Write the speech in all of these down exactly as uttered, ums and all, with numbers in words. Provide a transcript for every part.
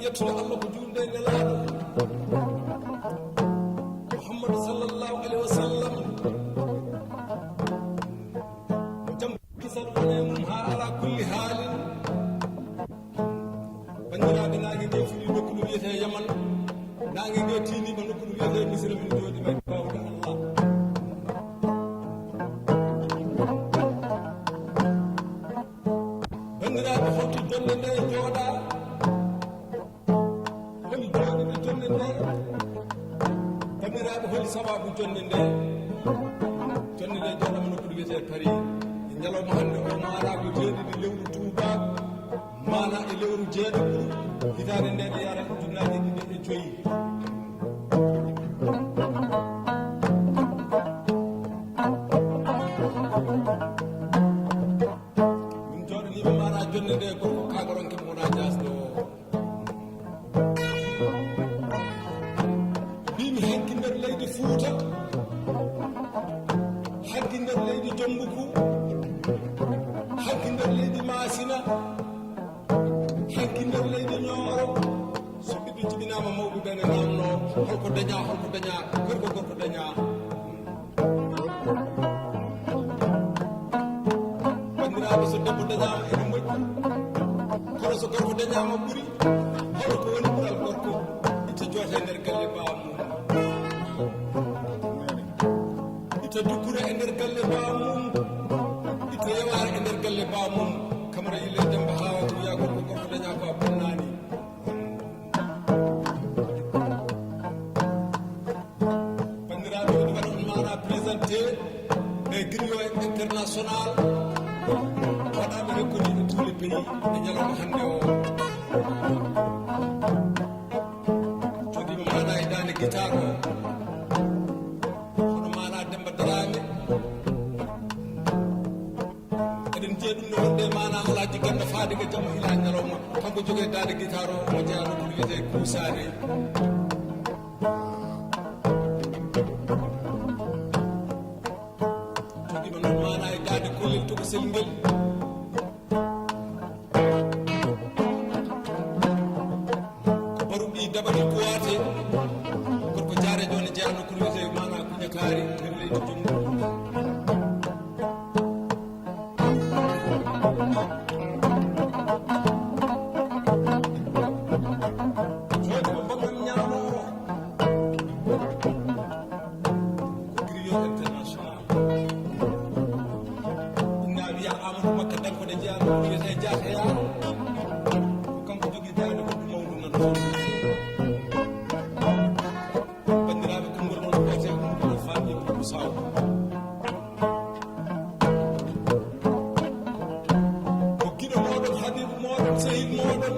Yettude Allah ko juulde e Nelaaɗo Muhammadu sallallahu alaihi wa sallam. Jam kisal woni e mum haa ala kulli haalin. Banndiraaɓe, naange nge fuɗi nokku no wiyetee Yaman. Naange nge tiiniima nokku no wiyetee Misira, min jooɗi men baawde Allah. Banndiraaɓe, holto jonnde nde jooɗaa? Holi jooɗiiɓe jonnde nde? Banndiraaɓe, holi sabaabu jonnde nde? Jonnde nde jooɗaama nokku no wiyetee Paris. E ñalawma hannde o, maanaa ko jeeɗiɗi lewru tuubaaku, maanaa e lewru jeeɗiɗi hitaande nde, nde yaara ujunnaaje ɗiɗi e joyi. Min jooɗaniima maanaa jonnde nde, gorko kaagaronke mo wonaa jaasɗo o. Mbimi hanki nder leydi Fuuta, hanki nder leydi Jombuku, hanki nder leydi Maasina, hanki nder leydi Ñooro. So ɓiɗɗo jibinaama, mawɓe ɓe ne naamno, holko dañaa, holko dañaa, gorko, gorko dañaa. Banndiraaɓe, so debbo dañaama ene moƴƴi, kono so gorko dañaama ɓuri. Holo ko woni ɓural gorko? Itta joote e nder galle baamum, itta dukkure e nder galle baamum, itta yewaare e nder galle baamum. Kamara yille Demba Haawa ko wiya gorko, gorko dañaa ko a bonnaani. Banndiraaɓe, woni waɗa on maanaa présenté e griot international waɗaaɓe reconnu e tous les pays e ñalawma hannde o. Jogiima maanaa e daande guitar o, hono maanaa Demba Daraame. Eɗen njiya ɗum no wonde maanaa Alaaji Ganda faade ko jamma ila ñalawma. Kanko jogee daande guitar o, omo jeyaa nokku wiyetee Kuusaare. Jogiima noon maanaa e daande kollel tokosel ngel. Ko baruɗi daɓaɗi kuwaate. Gorko jaareejo ne jeyaa nokku wiyetee maanaa Kuñakaari nder leydi Jombuku. Jooɗi ko bangol ñaamo o. Ko griot international. Inna wiya Amadou Makka Danko de jeyaa no wiyetee Jaateya. Ko kanko jogii daande ko mawɗo nan toon. Banndiraaɓe, konngol ɗon gootel, ɗum ko famille Boubou Sow. Ko giɗo mooɗon, habiibu mooɗon, sehil mooɗon,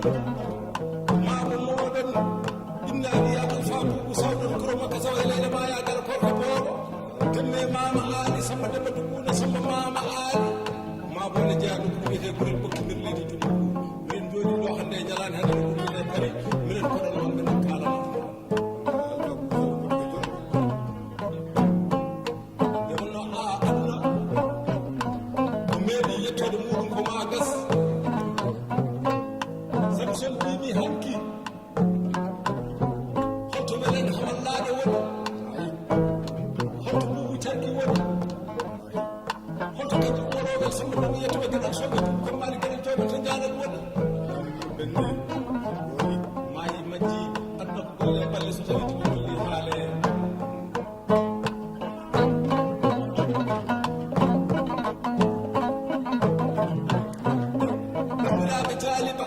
maabo mooɗon, inna wiya Alfa Boubou Sow ɗon Kuro Makka Sow e Leyla Maya Gala Korka Boobo, Temme Maama Aali, Samba Demba Dukuuna, Samba Maama Aali, maabo ne jeyaa nokku wiyetee Gurel Bokki nder leydi Jumbu. Min jooɗii ɗo hannde e ñalaande hannde nokku wiyetee Paris, minen koɗan wonɓe nder kaalama. Nde wonno a aduna ko meeɗi yettoode muɗum ko ma gas. Sabu so en mbimi hanki, holto welen hamallaaɗo woni? Holto buubu carki woni? Holto kadi umorooɓe Samba Mamadou yettuɓe Gaɗal Soɓe, Kumba Maali Gaɗal Jooɓe to Njaaɗal woni? Maayi majji, aduna ko golle e balle, so tawi jibinol ni haale. Banndiraaɓe, jaaliba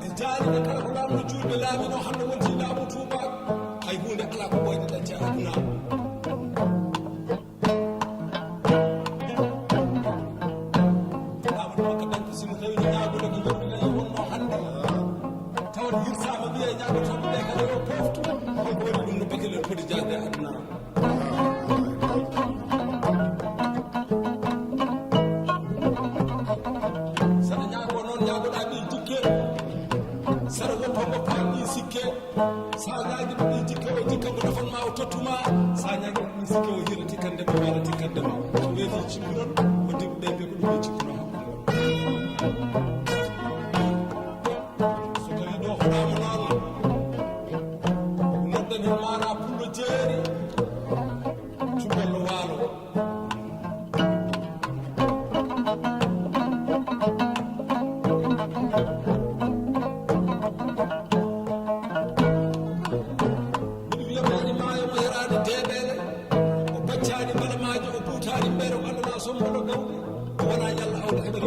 e jaaliba kala ko laamɗo juulɓe laamino hannde wonti laamu tuubaaku, hay huunde alaa ko ɓooyde ɗacce aduna. Amadou Makka Danko, si mo tawi no ñaagude ko jawdi lay wonno hannde, tawat hirsaama mbiye ñaagotooɓe ɓe kala yo poftu, holko waɗi ɗum no bakilel foti jaade e aduna? Saɗa ñaago noon, ñaagoɗaa ɗi jikke, saɗa woppa, woppa ɗi sikke. Sa ñaagi ɗum ɗi jikka, o jikka ko nafan ma, o tottu ma. Sa ñaagi ɗum ɗi sikke, o hiira tikkande ma, wala tikkande ma. So weeti cikkuɗon, o diɓɓe ɓe ko ɗum ɓe cikkuno hakkunde. So tawi ɗo hoɗaama noon,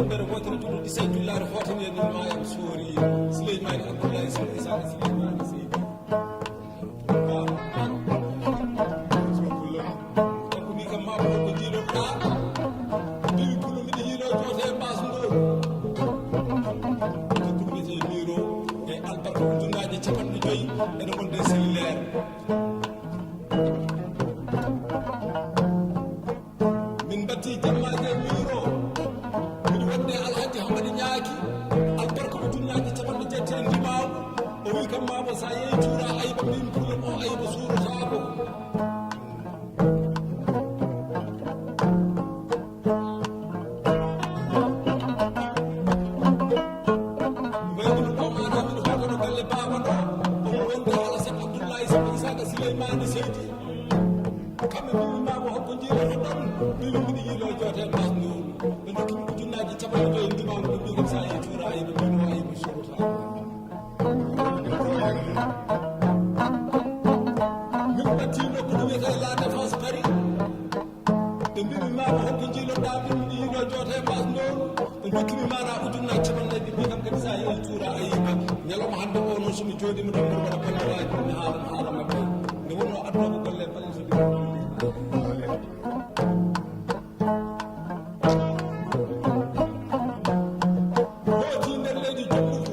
Nder wootere juɗɗo ɗi sey jullaare hootere nden ma yam soori Suleymaani Abdullahi Sow Isaaka Suleymaani Seydi. Waaw. Kanko wi kam maa ko jiiloɗaa. Mbiimi pullo miɗo yiiloo joote e mbaas ndoo. Ko ɗum wiyetee miiro e albarka ujunnaaje capanɗe joyi ene wonde e cellulaire. Min mbatti jammaaji e miiro. Miɗo wonde Alhaji Hamadi Ñaaki, albarka ko junnaaji capanɗe jeetati e ndimaagu. O wi kam maa mo so a yehi cuura ayba, mbimi pullo mo ayba suurotaako. Wayno ɗo maana miɗo hotono galle baaba ɗo. Omo wonde Alasan Abdullahi Sow Isaaka Suleymaani Seydi. Kamɓe mbimi maama hokko jiilotoɗon, mbimi miɗo yiiloo joote mbaas ndu. Ɓe ndokki mi ko junnaaji capanɗe joyi ndimaagu, ɓe mbi kam sa yehi cuura ayba, mbimi o ayba surata. Min ɓattino ko ɗum wiyetee La Défense Paris. Ɓe mbimi maama hokko jiiloɗaa, mbimi miɗo yiiloo joote mbaas ndu. Ɓe ndokkimi maana ujunnaaji capanɗe, ɓe mbi kam kadi sa yehi cuura ayba. Ñalawma hannde o noon so mi jooɗiima ɗo mboɗo waɗa pellelaaji, mi haala, mi haala maɓɓe. Nde wonnoo aduna ko golle balɗe so ɗi hooti nder leydi Jobbugu.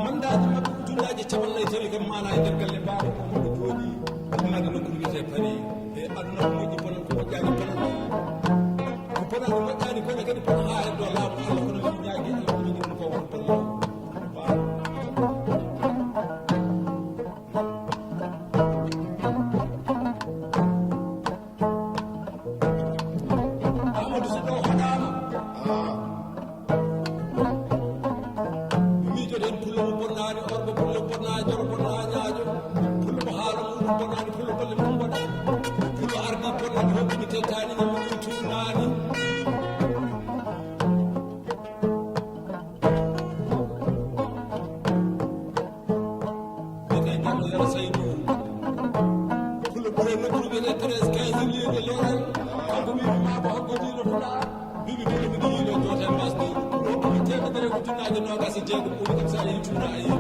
Mandaaji maɓɓe ujunnaaje capanɗe nayi tawi kam maana e nder galle baaba ko mboɗo jooɗi. Ɗum nanga nokku wiyetee Paris. E aduna ko moƴƴi bonan ko moƴƴaani bonan. Ko bonan ko moƴƴaani bonan kadi bonan haa heddo laamu Allah kono min ñaagi Allah ko moƴƴi ɗum ko won bonan. Amadou so ɗo hoɗaama. Miijoɗen pullo mo bonnaani, orgo pullo bonnaani, joro bonnaani, ñaajo. Pullo mo haala muɗum bonnaani, pullo golle mum mbaɗa. Pullo ardi bonnaani, hokkumi tettaani, ñammi ɗum tuunaani. Wiyetee Diallo Yero Seydou. Pullo ɓure nokkude wiyetee treize quinze lieu de Loral. Kanko wiimi maa ko hokko jiilotoɗaa. Mbiimi pullo miɗo yiiloo joote mbaas ndu. Ɗo ɗum teemedere ko junnaaje noogaas e jeegom. Ɓuri kam so a yehi cuura ayba.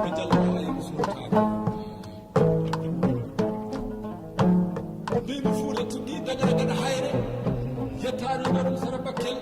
Ko Diallo o ayba suurotaako. Mbiimi Fuuta tigi dañata gaɗa hayre. Yettaani ɗo ɗum sara Bakkel.